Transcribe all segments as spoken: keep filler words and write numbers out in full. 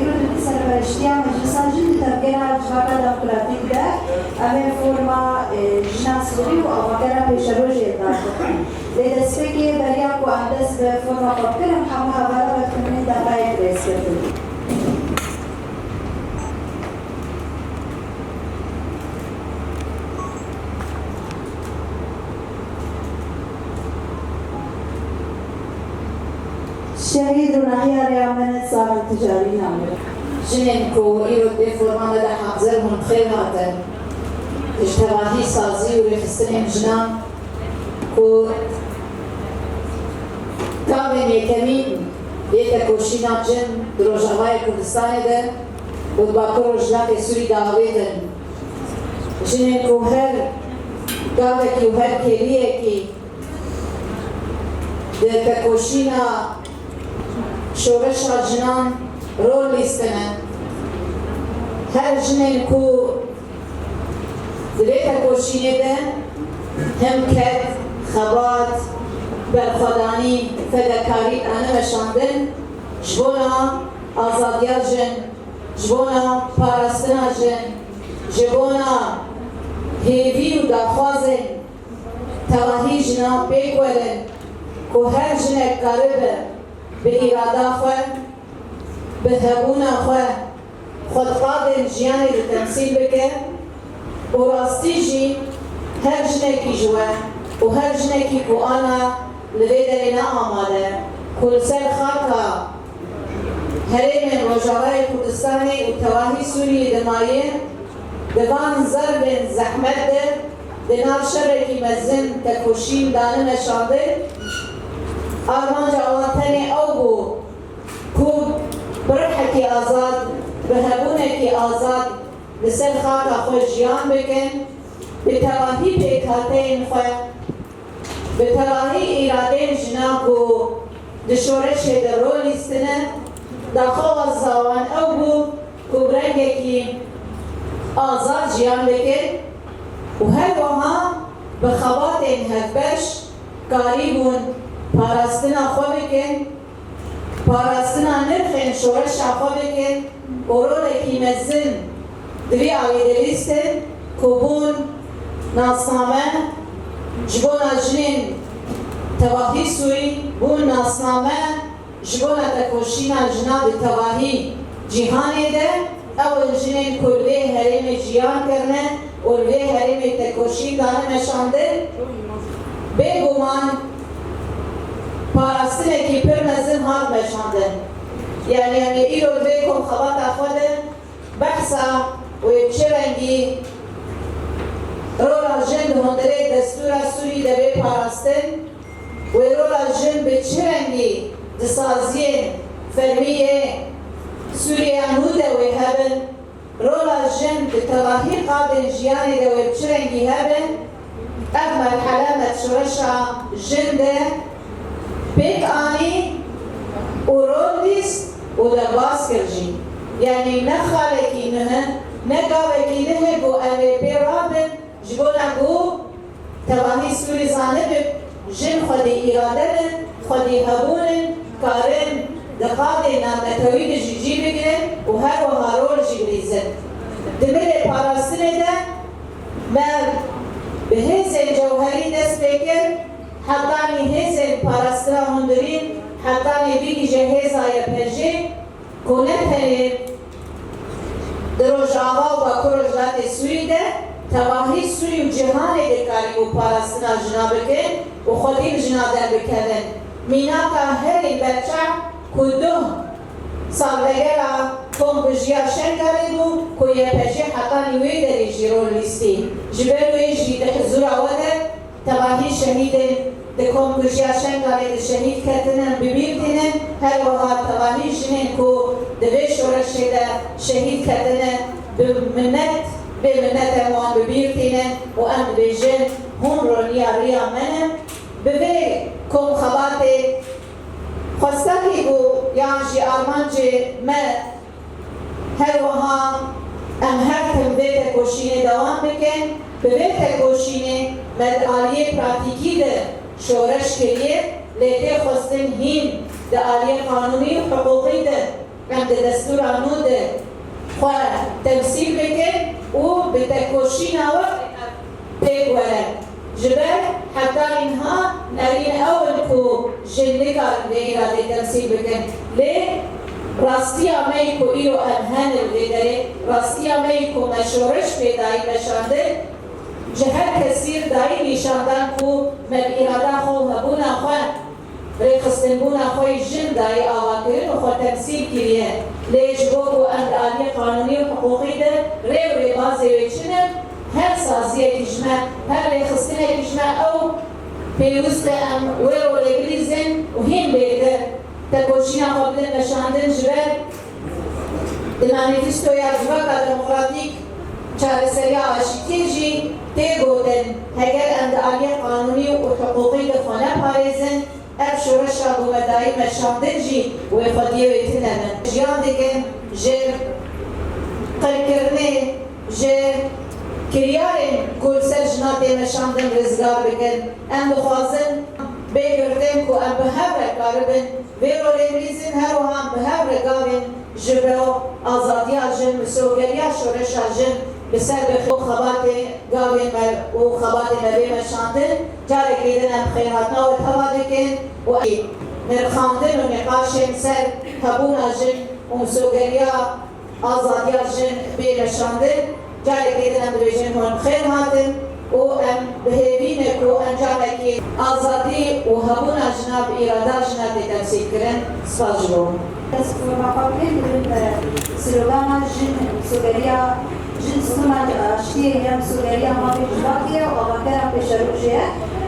Îro di serperiştiya Meclisa Jin di Tevgera Civaka Demokratîk de em ê forma, e, jina Sûrî û avakera pêşerojê derdixin. Lê destpêkê beriya ku em dest bi forma xwe bikirin, hemû hevala bi xemilî deqayek rêz girtin. Şehîd Rûnahiya Rêya Menet Salim Ticarî namir. Jinên ku îro di vê forma me de hazir hûn bi xêr hatin. Ji tevahî sazî û rêxistinên jinan ku gavên yekemîn yê tekoşîna jin di Rojavayê Kurdistanê de û di Bakur Rojhilatê Sûrî de avêtin. Jinên ku her gavekî û her kêliyekî di tekoşîna şoreşa jinan rol lîstine. Her jinên ku di vê tekoşînê de him ked, xebat, berxwedanî, fedekarî dane meşandin, ji bona azadiya jin, ji bona parastina jin, ji bona hêvî û daxwazên tevahî jinan pêk werin ku her jinek karibe bi îrada xwe, bi hebûna xwe, xwe di qadên jiyanê de temsîl bike û rastî jî her jinekî ji we û her jinekî ku ana li vê derê ne amade, ku li ser xaka herêmên Rojavayê Kurdistanê û tevahî Sûriyê de maye, di van zervên zehmet de di nav şerekî mezin tekoşîn dane meşandin. Armanca wan tenê ew bû ku bi rihekî azad, bi hebûnekî azad li ser xaka xwe jiyan bikin, bi tevahî pêkhateyên xwe, bi tevahî îradeyên jinan ku di şoreşê de rol lîstine, daxwaza wan ew bû ku bi rengekî azad jiyan bikin û her wiha bi xebatên hevbeş karîbûn parastina xwe bikin, parastina nirxên şoreşa xwe bikin û rolekî mezin di vî alî dilîstin ku bûn nasname ji bona jinên tevahî Sûrî, bûn nasname ji bona tekoşîna jina di tevahî cîhanê de, ew in jinên ku li vê herêmê jiyan kirine û li vê herêmê tekoşîn dane meşandin. Bêguman parastinekî pir mezin hat meşandin. Yanî, yanî îro di vê komxebata xwe de behsa wê çi rengî rola jin di hundirê destûra Sûrî de bê parastin, wê rola jin bi çi rengî di saziyên fermî yê Sûriya nû de wê hebin, rola jin di tevahî qadên jiyanê de wê bi çi rengî hebin, ev merhele me di şoreşa jin de pêk anî û rol lîst û derbas kir jî. Yanî ne xalekî nuh e, ne gavekî nuh e ku em ê pê rabin, ji bona ku tevahî Sûrî zanibin, jin xwedî îrade ne, xwedî hebûn in, karin di qadê navnetewî de jî cî bigrin û her wiha rol jî bilîzin. Di milê parastinê de me bi hêzên cewherî dest pê kir, hetanî hêzên parastina hundirîn, hetanî bigihîje hêza Y P G, ku ne tenê di Rojava û Bakur Rojhilatê Sûrî de, tevahî Sûrî û cîhanê dikarîbû parastina jina bikin û xwedî bi jina derbikevin. Mînaka herî berçav ku duh salvegera komkujiya Şengalê bû ku Y P G hetanî wê derê jî rol lîstî. Ji ber wê jî di hizûra we de tevahî şehîdên di komkujiya Şengalê de şehîd ketine bi bîr tînin, her wiha tevahî jinên ku di vê şoreşê de şehîd ketine bi minnet, bê minnet em wan bi bîr tînin û em dibêjin hûn roniya riya me ne. Bi vê komxebatê xwestekî bû yan jî armancê me Her wiha em her tim vê tekoşînê dewam bikin. Bi vê tekoşînê me di aliyê pratîkî de şoreş kiriye. Lê tê xwestin hîn di aliyê qanûnî û hiqûqî de em di destûra nû de xwe temsîl bikin û bi tekoşîna we pêk were. Ji ber heta înha nerîn ew in ku jin nikarin vê îradê temsîl bikin. Lê rastiya me yî ku îro em henin vê derê, rastiya me yî ku me şoreş pê dayî meşandin, ji her kesî dayî nîşandan ku me bi îrada xwe û hebûna xwe rêxistinbûna xwe yî jin dayî avakirin û xwe temsîl kiriye. Lê ji bo ku em di aliyê qanûnî û hiqûqî de rê û rêbazê wê çi ne, her saziyekî ji me, her rêxistinekî ji me ew pêwist e em wê rolê bilîzin û hîn bêtir tekoşîna xwe bidin meşandin ji ber di manîfestoya Civaka Demokratîk Çareseriya Aşîtiyê jî tê gotin, heger em di aliyê qanûnî û hiqûqî de xwe neparêzin, ev şoreşa ku me dayî meşandin jî wê xwediyê wê tune bin. Jiyan dikin ji qirkirinê, ji kiryarên ku li ser jina tê meşandin rizgar bikin. Em dixwazin bê girtin ku em bi hev re karibin vê rolê bilîzin, her wiha em bi hev re gavên ji bo azadiya jin, misogerîya şoreşa jin bi ser bixin û xebatê gavên me û xebatê me bê meşandin. Carekê din em xêrhatina we teva dikin û nirxandin û nîqaşên ser hebûna jin û misogerîya azadiya jin bê meşandin. Carekê din em dibêjin hûn bi xêr hatin û em bi hêvî ne ku encamekî azadî û hebûna jina bi îrada jina tê temsîl kirin. Spas ji bo. Ez forma xwe bidin bi slogana jin, misogerîya jin, stûna aştiyê ye, misogerîya mafê civakê û avakera pêşerojê ye.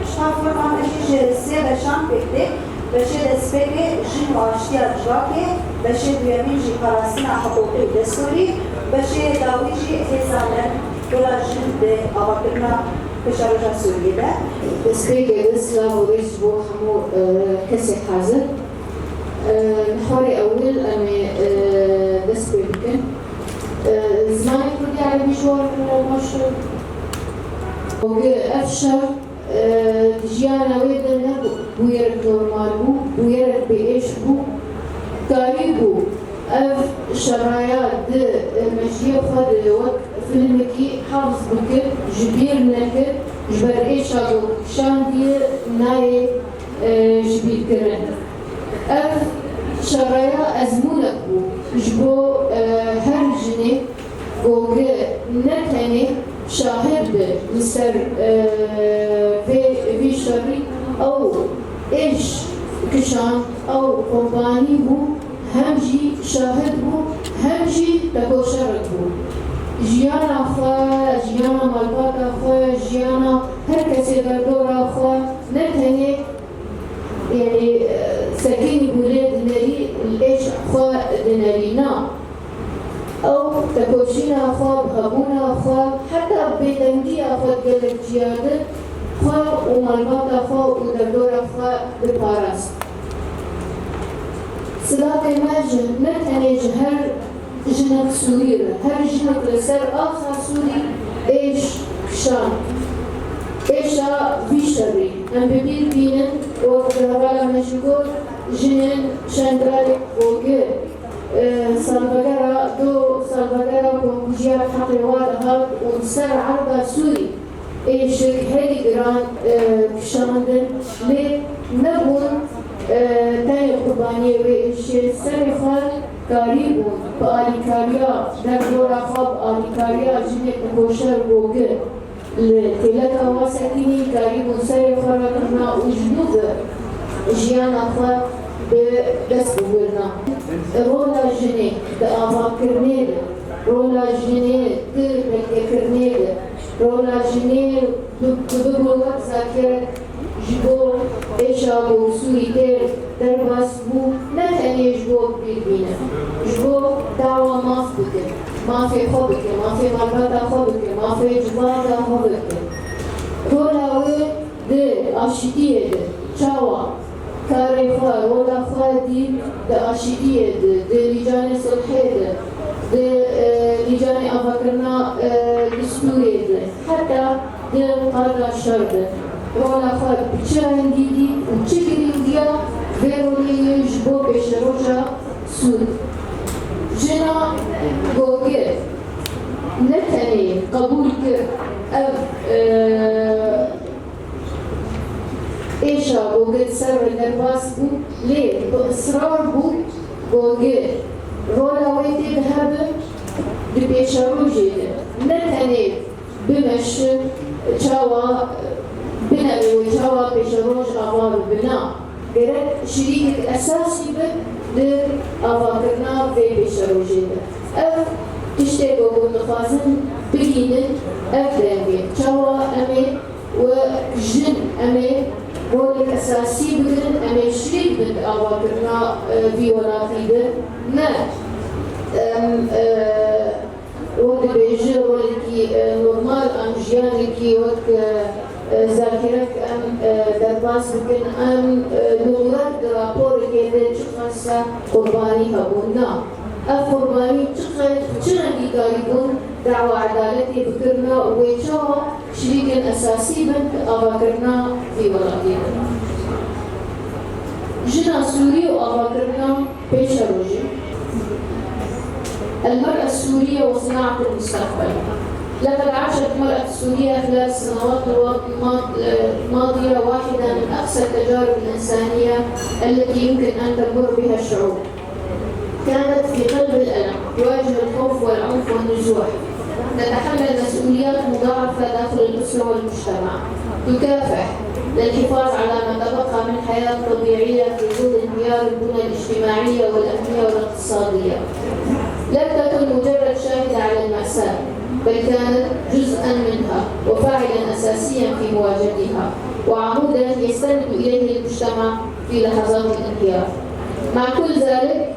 Ji xwe forma me jî ji sê beşan pêk tê. Beşê destpêkê jin û aştiya civakê, beşê duyemîn jî parastina hiqûqî û destûrî, beşê dawî jî hêza me, rola jin di avakirina pêşeroja Sûriyê de. Destpêkê de silav û rêz ji bo hemû, e, kesê hazir. E, mihwarê ewil em ê, e, dest pê bikin. E, zimanê kurdî erebî ji wan baş e. Ev şer Di jiyana wê de ne bûyerek normal bû, bûyerek bi êş bû. Karîbû ev şeraya di mejiyê xwe de wek filmekî hefz bike, ji bîr neke, ji ber êşa ku kişandiye nayê, e, ji bîr kirin. Ev şeraya ezmûnek bû ji bo, e, her jinê. Goge ne tenê şahid bi li ser, e, vê, vî şerî, ew êş kişand, ew qurbanî bû, hem jî şahid bû, hem jî tekoşerek bû. Jiyana xwe, jiyana malbata xwe, jiyana her kesê derdora xwe ne tenê Yanî, e, sekinî bû lê dinerî, êş xwe dinerî, na. Ew tekoşîna xwe, bi hebûna xwe, heta bêdengiya xwe di gelek ciya de xwe û malbata xwe û derdora xwe diparast. Silavê me ji, ne tenê ji her Jinek Sûrî re, her jinek li ser axa Sûrî êş kişand. Êşa vî şerî em bi bîr bînin, wek di hevala me jî got, jinên Şengalê Goge, e, salvegera, do salvegera komkujiya bi heqê wa dihat û li ser erda Sûrî êşik herî giran, e, kişandin, lê nebûn, e, tenê qurbaniyê wê êşê, serê xwe karîbûn bi alîkariya derdora xwe, bi alîkariya jinê tekoşer Goge li kêleka wa sekinî, karîbûn serê xwe rakirina û ji nû ve jiyana xwe bi dest bigirina. Rola jinê di avakirinê de, rola jinê di belgekirinê de, rola jinê bi, bi, bibû wek zakirek ji bo êşa ku Sûrî têr derbas bû, ne tenê ji bo bibîrîne, ji bo dawa maf bike, mafê xwe bike, mafê malbata xwe bike, mafê civata xwe bike. Rola wê di aşitiyê de, çawa? Karê xwe, rola xwe dît di aşitiyê de, di lîcanê sulhê de, di, e, lîcanê avakirina, e, distûrê de, heta di qada şer de. Rola xwe bi çi rengî dît û çi girîngiya vê rolê yê ji bo pêşeroja Sûr? Jina Gogir ne tenê qebûl kir ev, e, êşa Gogir ser re derbas bû, lê bi israr bû Gogir rola wê tê de hebe di pêşerojê de. Ne tenê bimeşin çawa, bineve wê çawa pêşeroj ava bibe. Na, gerek şirîkek esasî be di avakirina vê pêşerojê de. Ev tiştê ku hûn dixwazin bibînin, ev dengê. Çawa em ê we jin, em ê rolek esasî bigirin, em ê şirîk bin di avakirina, e, vî welatî de. Ne, em, e, wek dibêje rolekî, e, normal an jiyanekî wek, e, e, zakirek em, e, derbas bikin, em, e, li Murad di raporekê de çiqas qurbanî hebûn. Na, ev qurbanî çiqas, çi rengî karîbûn dawa edaletê bikirina û wê çawa şirîkên esasî bin di avakirina vî welatî de. Jina Sûrî û avakirina Pêşerojê. المرأة السورية وصناعة المستقبل. لقد عاشت المرأة السورية خلال السنوات الوا-، الماض-، الماضية واحدة من أقسى التجارب الإنسانية التي يمكن أن تمر بها الشعوب. كانت في قلب الألم، تواجه الخوف والعنف والنزوح. تتحمل مسؤوليات مضاعفة داخل الأسرة والمجتمع. تكافح للحفاظ على ما تبقى من حياة طبيعية في ظل انهيار البنى الاجتماعية والأمنية والاقتصادية. لم تكن مجرد شاهدة على المأساة، بل كانت جزءا منها وفاعلا أساسيا في مواجهتها، وعمودا يستند إليه المجتمع في لحظات الانهيار. مع كل ذلك،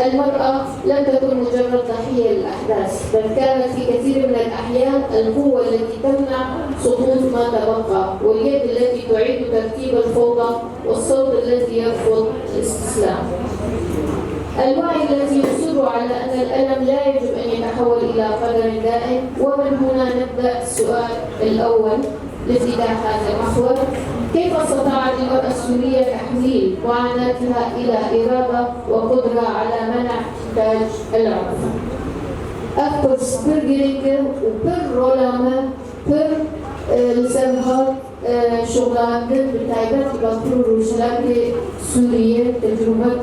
المرأة لم تكن مجرد ضحية للأحداث، بل كانت في كثير من الأحيان القوة التي تمنع سقوط ما تبقى، واليد التي تعيد ترتيب الفوضى، والصوت الذي يرفض الاستسلام. الوعي الذي يصر على أن الألم لا يجب أن يتحول إلى قدر دائم، ومن هنا نبدأ السؤال الأول، لافتتاح هذا المحور، كيف استطاعت المرأة السورية تحويل معاناتها إلى إرادة وقدرة على منع إنتاج العنف؟ Ev pirs pir girîng e û pir rola me pir, e, li ser hat, e, şoxlandin, bi taybet li Bakur û Rojhilatê Sûriyê tecrûbek,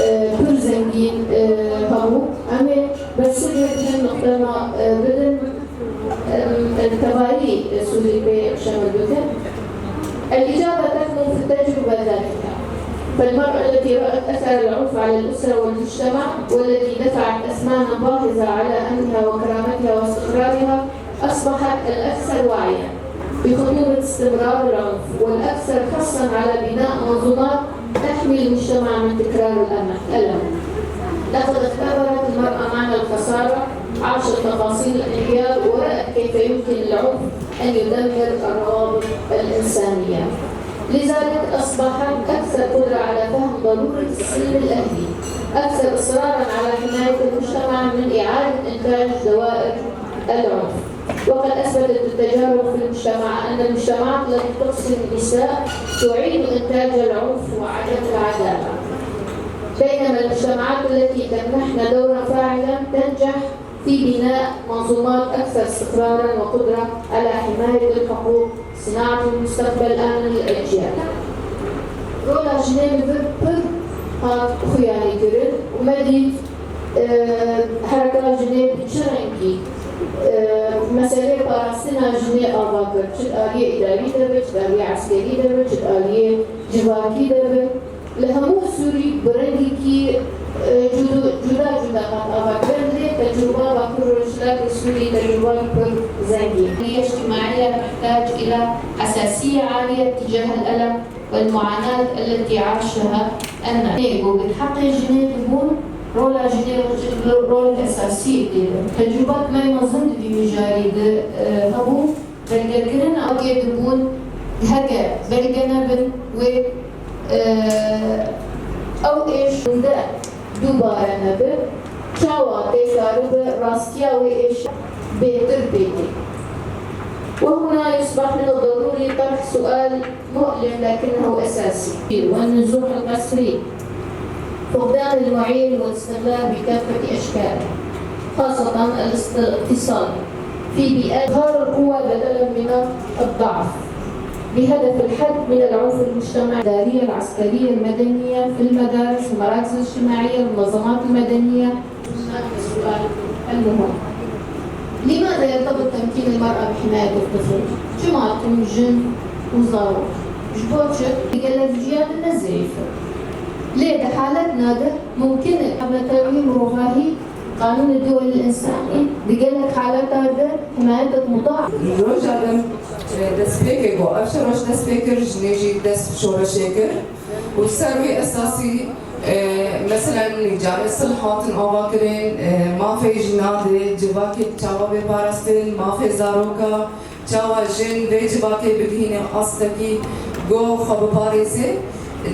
e, pir zengîn, e, hebû. Em ê bersivê hin nuqtena, e, bidin. أم، التواريخ سوري بشمل بكر. الإجابة تكمن في التجربة ذاتها. فالمرأة التي رأت أثر العنف على الأسرة والمجتمع، والتي دفعت أثمانا باهظة على أمنها وكرامتها واستقرارها، أصبحت الأكثر وعيا بخطورة استمرار العنف، والأكثر حرصا على بناء منظومات تحمي المجتمع من تكرار الأم-، الألم. لقد اختبرت المرأة معنى الخسارة، عاشت تفاصيل الانهيار، ورأت كيف يمكن للعنف أن يدمر الروابط الإنسانية. لذلك أصبحت أكثر قدرة على فهم ضرورة السلم الأهلي، أكثر إصرارا على حماية المجتمع من إعادة إنتاج دوائر العنف. وقد أثبتت التجارب في المجتمع أن المجتمعات التي تقصي النساء تعيد إنتاج العنف وعدم العدالة، بينما المجتمعات التي تمنحن دورا فاعلا تنجح في بناء منظومات أكثر استقرارا وقدرة على حماية الحقوق، صناعة المستقبل الآمن للأجيال. Rola jinê li vir pir hat xuyanîkirin û me dît, e, hereka jinê bi çi rengî, e, meselê parastina jinê ava kir, çi di aliyê îdarî de be, çi di aliyê eskerî de be, çi di aliyê civakî de be. Li hemû Sûrî bi rengekî, e, cudu-, cuda cuda hat avakirin, lê tecrûba Bakur Rojhilatê Sûrî tecrûba pir zengîn. الاجتماعية تحتاج إلى حساسية عالية تجاه الألم والمعاناة التي عاشها الناس. Ê, ku bi heqê jinê dibûn, rola jinê rol esasî tê de. Tecrûbek me mezin di vî mijarî de, e, hebû. Belgekirina agê dibûn, heke belge nebin wê, e, ew êş hûnde dubare nebe, çawa tê karibe rastiya wê êşa bêtir pê tê? وهنا يصبح من الضروري طرح سؤال مؤلم لكنه أساسي. والنزوح القسري، فقدان المعير والاستغلال بكافة أشكاله، خاصة الاقتصاد في بيئات إظهار القوة بدلا من الضعف، بهدف الحد من العنف المجتمعي، الإدارية، العسكرية، المدنية، في المدارس، المراكز الاجتماعية، المنظمات المدنية. ثم السؤال المهم، لماذا يرتبط تمكين المرأة بحماية الطفل؟ Çima tim jin û zarok ji bo çi? Gelek ciya de ne zeyîf e. Lê di haletna de mumkin e. Netewî mirovahî, qanûnê duwelî însanî di gelek haleta de himayet muda. Roja din, e, destpêkê got, ev şer roj dest pê kir, jinê jî dest şoreşê kir. Û ser wî esasî, e, meselen, carê sil hatin ava kirin, e, mafê jina di civakê çawa bê parastin, mafê zaroka, çawa jin vê civakê bigihîne astekî ku xwe biparêze.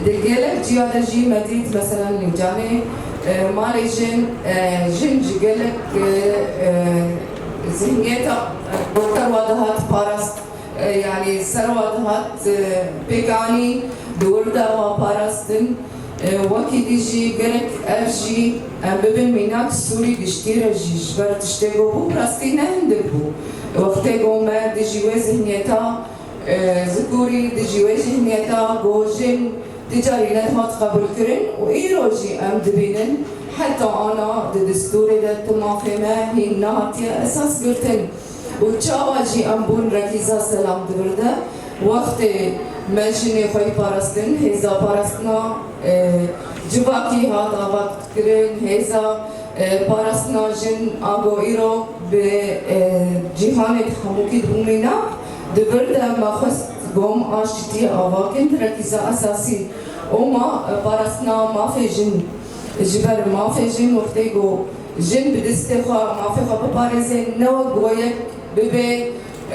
Di gelek ciya de jî me dît, meselen, carê, e, malê jin, e, jin ji gelek, e, e, zihniyeta, e, serwa dihat parast. E, yanî serwa dihat, e, pêkanî, di wir de wa parastin. E, wekî dî jî gerek ev jî em bibin mînak Sûrî giştî re jî, ji ber tiştê ku bû, rastî ne hindik bû. Wextê ku me dijî wê zihniyeta, e, zikurî, dijî wê zihniyeta ku jin ti carî nedihat qebûlkirin û îro jî em dibînin heta ana di distûrê de ti mafê me hîn nehatiye esas girtin. Û çawa jî em bûn rekîza selam di vir de, wextê me jinê xwe yî parastin, hêza parastina, e, civakî hat avakirin, hêza, e, parastina jin a ku îro bi, e, cîhanê hemûkî dibû mînak, di vir de me xwest gom a şitiyê avakin di rekîza esasî û ma, e, parastina mafê jin. Ji ber mafê jin wextê ku jin bi destê xwe mafê xwe biparêze, ne wek ku yek bibe,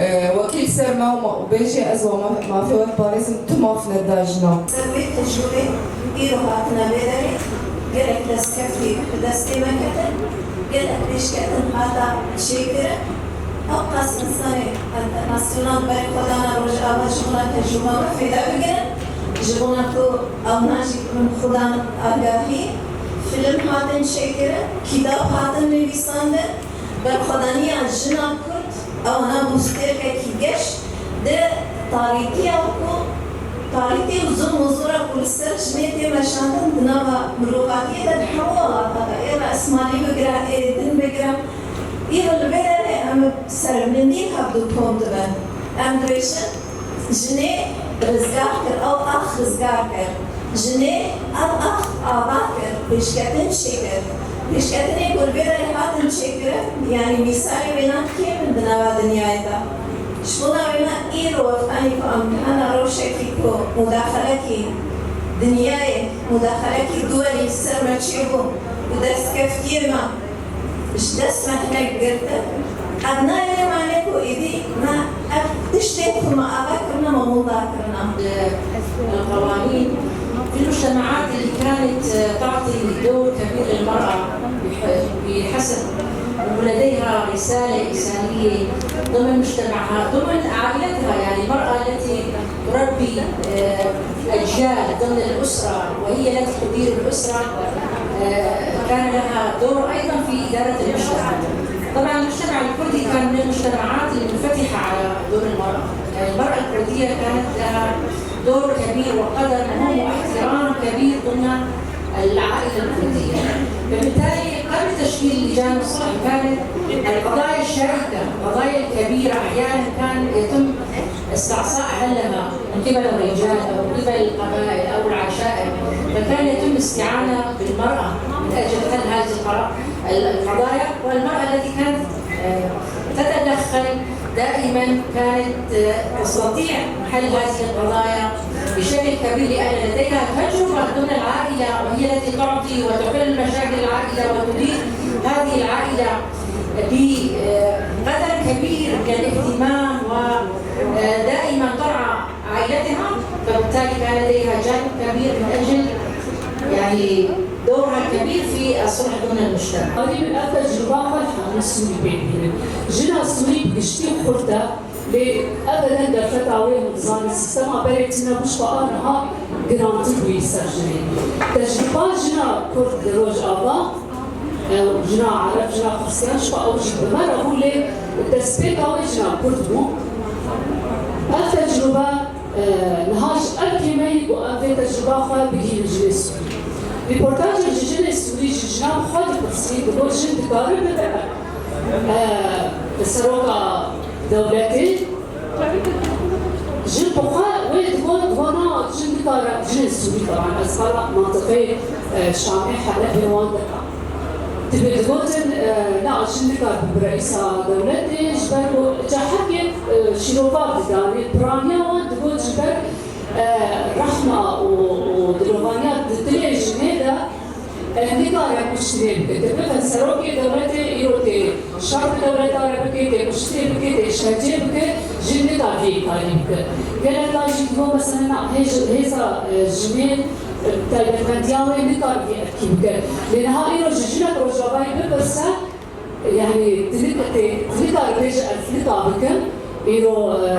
e, wekîl ser me û ma-, û bêje, ez we ma-, mafê we diparêzim, tu maf neda jina. Ser wê tecrûbê îro hatine vê derê, gelek destkeftî bi destê me ketin, gelek pêşketin hata çêkirin. Ew qas însanê enternasyonal berê xwe dana Rojava ji bona tecrûba me fêda bigirin. Ji bona ku ewna jî bi xwe dan agahî, fîlm hatin çêkirin, kîtab hatin nivîsandin, berxwedaniya jina Kurd, ewana bû stêrkekî geş di tarîtiya ku, tarîtî û zilm û zora ku li ser jinê tê meşandin di nava mirovatiyê de di hemû welata de, ê resmanî bigire, ê din bigire, îro li vê derê em serbilindî hevdu tom dibin. Em dibêjin, jinê rizgar kir, ew ax rizgar kir. Jinê ev ax ava kir, pêşketin çêkir. Pêşketinê ku li vê derê hatin çêkirin, yanî mîsalê wêna kêm in di nava dinyayê de. Ji bona wêna îro wextanî ku em hene rewşekî ku mudaxelekî dinyayê, mudaxelekî duwelî li ser me çêbû û destkeftiyê me ji dest me hinek girtin. Ev nayê mane ku êdî me ev tiştên ku me ava kirine me winda kirine. القوانين في المجتمعات اللي كانت تعطي دور كبير للمرأة بح-، بحسب ولديها رسالة إنسانية ضمن مجتمعها، ضمن عائلتها، يعني المرأة التي تربي، آه، أجيال ضمن الأسرة وهي التي تدير الأسرة، آه، كان لها دور أيضًا في إدارة المجتمع. طبعًا المجتمع الكردي كان من المجتمعات المنفتحة على دور المرأة، يعني المرأة الكردية كانت لها دور كبير وقدر مهم واحترام كبير ضمن العائلة الكردية. فبالتالي قبل تشكيل لجان الصلح كانت القضايا الشائكة، القضايا الكبيرة أحيانًا كان يتم استعصاء حلها من قبل الرجال أو من قبل القبائل أو العشائر، فكان يتم الاستعانة بالمرأة من أجل حل هذه القرا-، القضايا، والمرأة التي كانت، آه، تتدخل دائمًا كانت، آه، تستطيع حل هذه القضايا بشكل كبير، لأن لديها تجربة ضمن العائلة، وهي التي تعطي وتحل مشاكل العائلة وتدير هذه العائلة بقدر كبير من الاهتمام، ودائمًا ترعى عائلتها، فبالتالي كان لديها جانب كبير من أجل، يعني، دورها الكبير في الصلح ضمن المجتمع. Anî min ev tecrûba xwe ji hanî Sûrî pê dihînin. Jina Sûrî bi giştî xurt e, Lê ebeden derfeta wê hûn dizanin sîstema berê tune bû, ji xwe a niha girantir bûyî ser jinê. Tecrûba jina Kurd li Rojava, ew jina Ereb, jina Xristiyan, ji xwe ew jî bi me re bû, lê destpêka wê jina Kurd bû. Ev tecrûbe, e, niha ji ev kêmeyî ku em vê tecrûba xwe bigihînin jinê Sûrî. Rîportajek ji jinê Sûrî ji jinan xwe dipirsî, digot, jin dikare bibe, e, seroka dewletê? Jin bi xwe wê digot, digot, na, jin nikare, jinên Sûrî, teban ez qala mantiqê, e, Şamê, Helebê wan dikim. Divê digotin, e, na, jin nikare bibe reîsa dewletê, ji ber ku ca heke, e, şîrova didanê, piraniya wan digot ji ber, e, rehma û, û dilovaniya di dilê jinê de, e, nikare piştgirê bike. Dibêje serokê dewletê îro tê şer bi dewleta re bike, tê piştgirê bike, tê îşkenceyê bike, jin nikare vê karî bike. Gelek car jî digot, mesela, hêj-, hêza, e, jinê, e, taybetmendiya wê nikare vê erkî bike. Lê niha îro ji jinek Rojavayê bipirse, yanî, tu nik-, tu, tu nikare bêje ez nika bikim. Îro, e,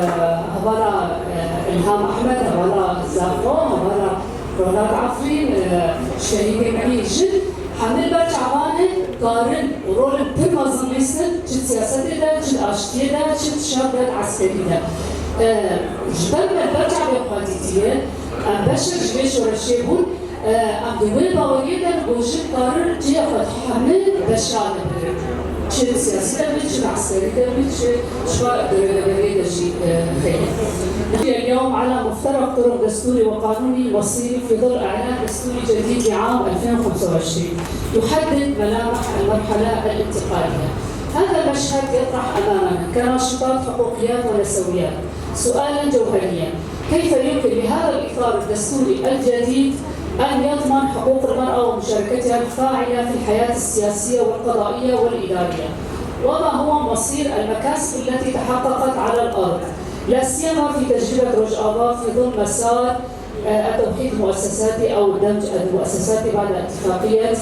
hevala, e, Îlham Ehmed, hevala Zafo, hevala Rohlat Efrîn, e, şehîdê me yê jin, hemî li ber çavan in, karin û rolên pir mezin lîstin, çi di siyasetê de, çi di aştiyê de, çi di şer de, di eskerî de. E, ji ber me li ber çavê xwe dîtiye, em beşek ji vê şoreşê bûn. Em di wê baweriyê de ne ku jin karin cihê xwe di hemî beşan de bigirin. Çi siyasî de bî, çi eskerî de bî, çi ji xwe di rêveberiyê de jî, e, xeyr. اليوم على مفترق طرق دستوري وقانوني مصيري في ظل إعلان دستوري جديد لعام ألفين وخمسة وعشرين يحدد ملامح المرحلة الانتقالية. هذا المشهد يطرح أمامنا كناشطات حقوقيات ونسويات سؤالا جوهريا: كيف يمكن لهذا الإطار الدستوري الجديد أن يضمن حقوق المرأة ومشاركتها الفاعلة في الحياة السياسية والقضائية والإدارية؟ وما هو مصير المكاسب التي تحققت على الأرض، لا سيما في تجربة روجافا في ظل مسار، آه، التوحيد المؤسساتي أو الدمج المؤسساتي بعد اتفاقية،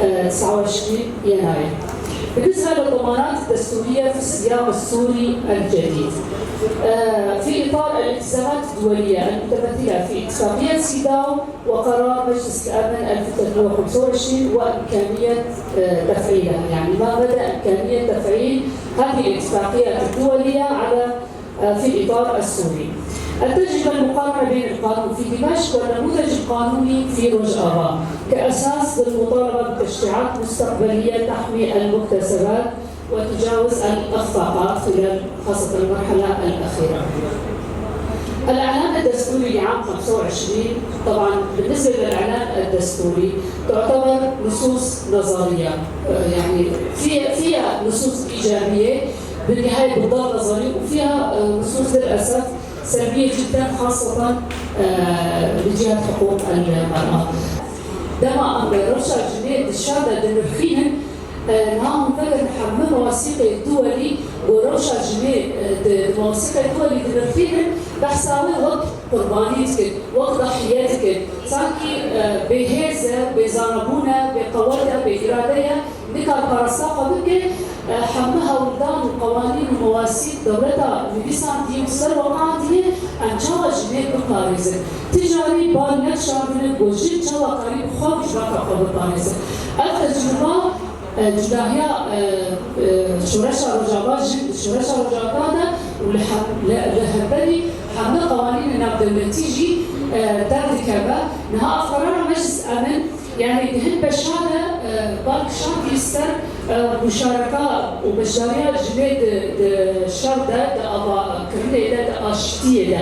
آه، تسعة وعشرين يناير؟ بالنسبة للضمانات الدستورية في السياق السوري الجديد، آه، في إطار الالتزامات الدولية المتمثلة في اتفاقية سيداو وقرار مجلس الأمن ألف وثلاثمية وخمسة وعشرين وإمكانية، آه، تفعيلها، يعني ما مدى إمكانية تفعيل هذه الاتفاقيات الدولية على، آه، في الإطار السوري. التجربة المقارنة بين القانون في دمشق والنموذج القانوني في روجافا كأساس للمطالبة بتشريعات مستقبلية تحمي المكتسبات وتجاوز الإخفاقات خلال خاصة المرحلة الأخيرة. الإعلان الدستوري لعام خمسة وعشرين، طبعًا بالنسبة للإعلان الدستوري تعتبر نصوص نظرية، آه، يعني في-، فيها نصوص إيجابية، بالنهاية بتضل نظري، وفيها، آه، نصوص للأسف سلبية جدًا، خاصة، آه، لجهة حقوق المرأة. Dema em rewşa jinê di şer de dinirxînin, e, niha hûn vegerin hemû mewasîqê duwelî ku rewşa jinê, e, di, di mewasîqê duwelî dinirxînin, behsa wê wek qurbanî dikin, wek dahiye dikin. Sankî, e, bêhêz e, bêzanebûn e, bêqewet e, bêîrade ye, nikare parasta xwe bike. E, hemû hewldan û qewanîn û mewasîq dewleta nivîsandiye û ser we andiye, em çawa jinê biparêzin? Ti carî bal nekişandine ku jin çawa karî bi xwe û civaka xwe biparêzin. Ev tecrûba, e, cudahiya, e, e, şoreşa Rojava, jin di şoreşa Rojava de û li hem-, li, li hemberî hemû qewanînê navdewletî jî, e, derdikeve. Niha ev qerara Meclis Emin, yanî di hin beşan de, e, bal kişandî ser, e, muşareka û beşdariya jinê di, di şer de, di avakirinê de, di aştiyê de.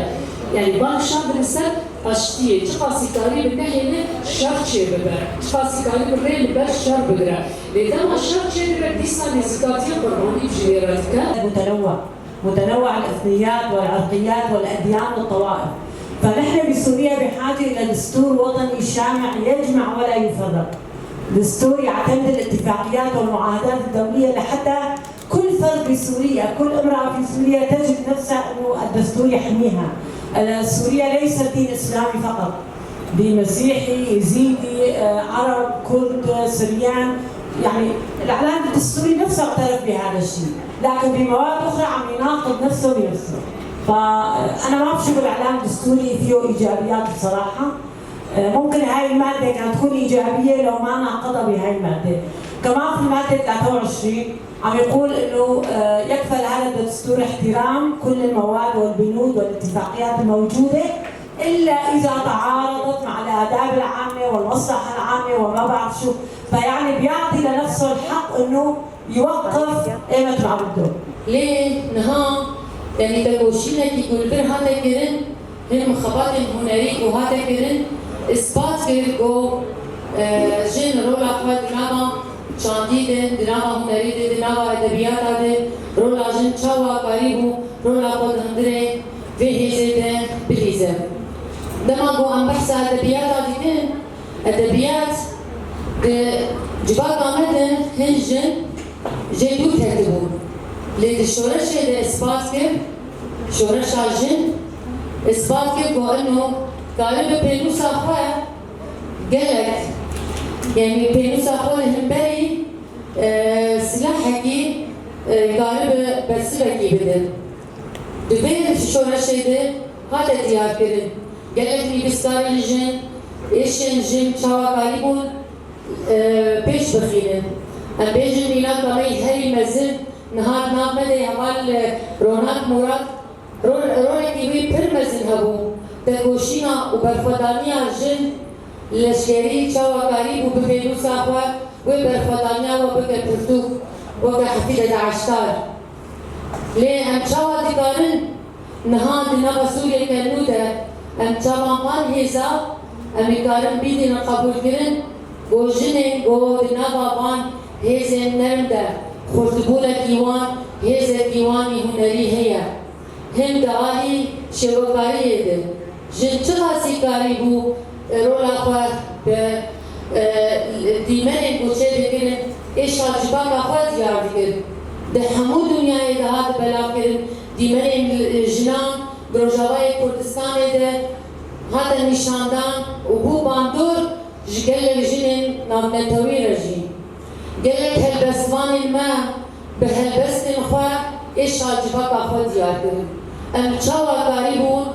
Yanî bal kişandin ser aştiyê, çiqasî karî bi nehêle şer çêbibe, çiqasî karî bi rê li ber şer bigire. Lê dema şer çêdibe, dîsa nêzîkatiyê qurbanî bi jinê re dike. متنوع، متنوع الإثنيات والعرقيات والأديان والطوائف. فنحن بسوريا بحاجة إلى دستور وطني شامع يجمع ولا يفرق. دستور يعتمد الاتفاقيات والمعاهدات الدولية لحتى كل فرد بسوريا، كل امرأة في سوريا تجد نفسها إنه الدستور يحميها. آه، سوريا ليست دين إسلامي فقط، دين مسيحي، يزيدي، آه، عرب، كرد، سريان، يعني الإعلان الدستوري نفسه اعترف بهذا الشيء، لكن بمواد أخرى عم يناقض نفسه بنفسه. فأنا ما بشوف الإعلان الدستوري فيه إيجابيات بصراحة. آه، ممكن هاي المادة كانت تكون إيجابية لو ما ناقضها بهاي المادة. كمان في المادة ثلاثة وعشرين عم يقول إنه، آه، يكفل هذا الدستور احترام كل المواد والبنود والاتفاقيات الموجودة، إلا إذا تعارضت مع الآداب العامة والمصلحة العامة وما بعرف شو. فيعني بيعطي لنفسه الحق إنه يوقف إيمت ما بده. Lê niha, yanî, tekoşînekî ku li vir hate kirin, hin mixebatên hunerî ku hate kirin, îspat kir ku, e, jin rola xwe di nava çandî de, di nava hunerî de, di nava edebiyata de, rola jin çawa karîbû rola xwe di hundirê vê hêzê de bilîze. Dema ku em behsa edebiyata dikin, edebiyat di civaka me de hin jin jê dûr ketibûn. Lê di şoreşê de îspat kir, şoreşa jin îspat kir ku ino karibe pênûsa xwe gelek, yanî pênûsa xwe li hemberî, e, silahekî, e, karibe bersivekî bide. Di vê şoreşê de hate diyarkirin gelek nivîskarên jin, êşên jin çawa karîbûn, e, pêş bixînin. Em bêjin mînaka me yî herî mezin niha di nav me de heval, e, Ronak Murat, rol-, rolekî wî pir mezin hebû. Tekoşîna û berxwedaniya jin leşkerî çawa karîbû bi pênûsa xwe wê berxwedaniya we bike pirtûk, weke Hefîde Daişdar. Lê em çawa dikarin niha di nava Sûriyeke nû de em çavan van hêza em ê karin bînin qebûlkirin ku jinên ku di nava van hêzên nerm de xurtbûnekî wan, hêzekî wan î hunerî heye. Hin di alî şêwekariyê de jin çiqasî karîbû rola xwe bi, e, dîmenên ku çêdikirin êşa civaka xwe diyar dikir. Di hemû dinyayê de hat belavkirin, dîmenên jinan di Rojavayê Kurdistanê de hate nîşandan û bû bandor ji gelek jinên navnetewî re jî. Gelek helbestvanên me bi helbestên xwe êşa civaka xwe diyar kirin. Em çawa karîbûn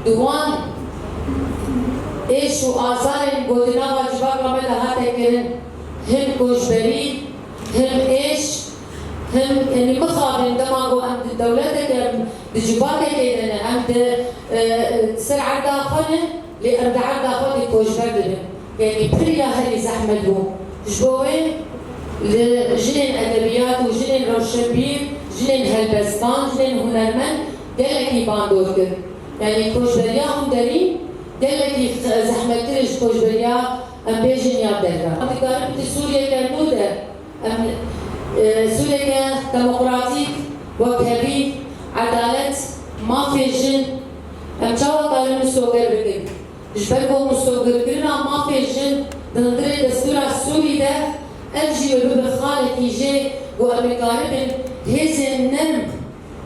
di wan êş û azarên ku di nava civaka me de hate kirin, hin koçberî, hin êş, hin, yanî mixabin dema ku em di dewleteke, em di civakekê de ne, em di, e, ser erda xwe ne, lê em di erda xwe de koçber dibin. Yanî pir ya herî zehmet bû. Ji bo wê li jinên edebiyat û jinên rewşenbîr, jinên helbestvan, jinên hunermend gelekî bandor kir. Yanî koçberiya hunderî gelekî zehmettir e ji koçberiya, em bêjin, ya derve. Em dikarin di Sûriyeke nû de em, e, Sûriyeke demokratîk, wekhevî, edalet, mafê jin, em çawa karin misoger bikin? Ji ber ku misogerkirina mafê jin di hundirê destûra Sûrî de, ev jî wê bibe xalekî jê ku em ê karibin hêzên nerm,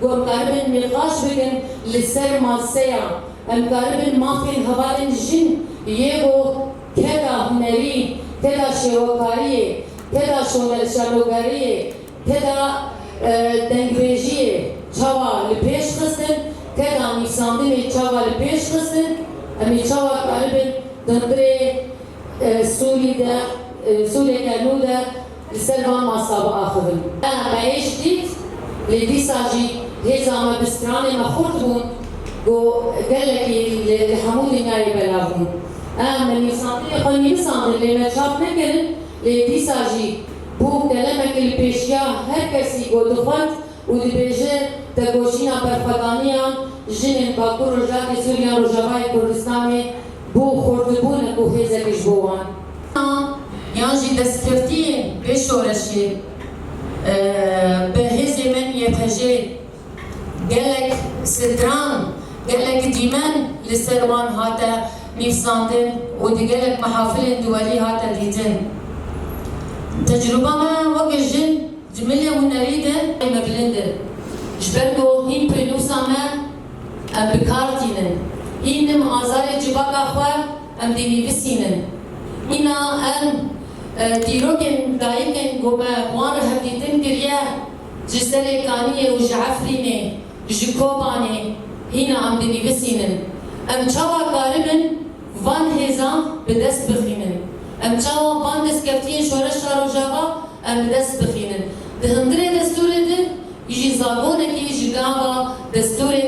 ku em karibin nîqaş bikin li ser maseya, em karibin mafên hevalên jin yê ku keda hunerî, keda şêwekariyê, keda şone-, şanogeriyê, keda, e, dengbêjiyê çawa li pêş xistin, keda nivîsandinê çawa li pêş xistin, em ê çawa karibin di hundirê, e, Sûrî de, e, Sûriyeke nû de li ser van masa biaxivin. Em me êş dît, lê dîsa jî hêza me bi stranê me xurt bûn, ku gelekî li, li hemû dinyayê belav bûn. Em me nivîsandinê xwe nivîsandin, lê me çap nekirin. Lê dîsa jî bû kelemekî li pêşiya her kesî ku dixwend û dibêje, tekoşîna berxwedaniyan jinên Bakur Rojhilatê Sûriyan Rojavayê Kurdistanê bû xurtbûnek û hêzekî ji bo wan. Yan jî destkeftiyên vê şoreşê, e, bi hêzê me Y P J gelek stran, gelek dîmen li ser wan hate nivîsandin û di gelek mehafilên duwelî hate dîtin. Tecrûba me weke jin di milê hunerî de me bilind e. Ji ber ku hîn pênûsa me em bi kar tînin. Hîn em azarê civaka xwe em dê nivîsînin. Îna em, Dîrokên dayikên ku me wan re hevdîtin kiriye ji Serê Kaniyê û ji Efrînê, ji Kobanê hîna em dinivîsînin. Em çawa karibin van hêzan bi dest bixînin? Em çawa van destkeftiyên şoreşa Rojava em bi dest bixînin? Di hundirê destûrê de jî zagonekî ji nava destûrê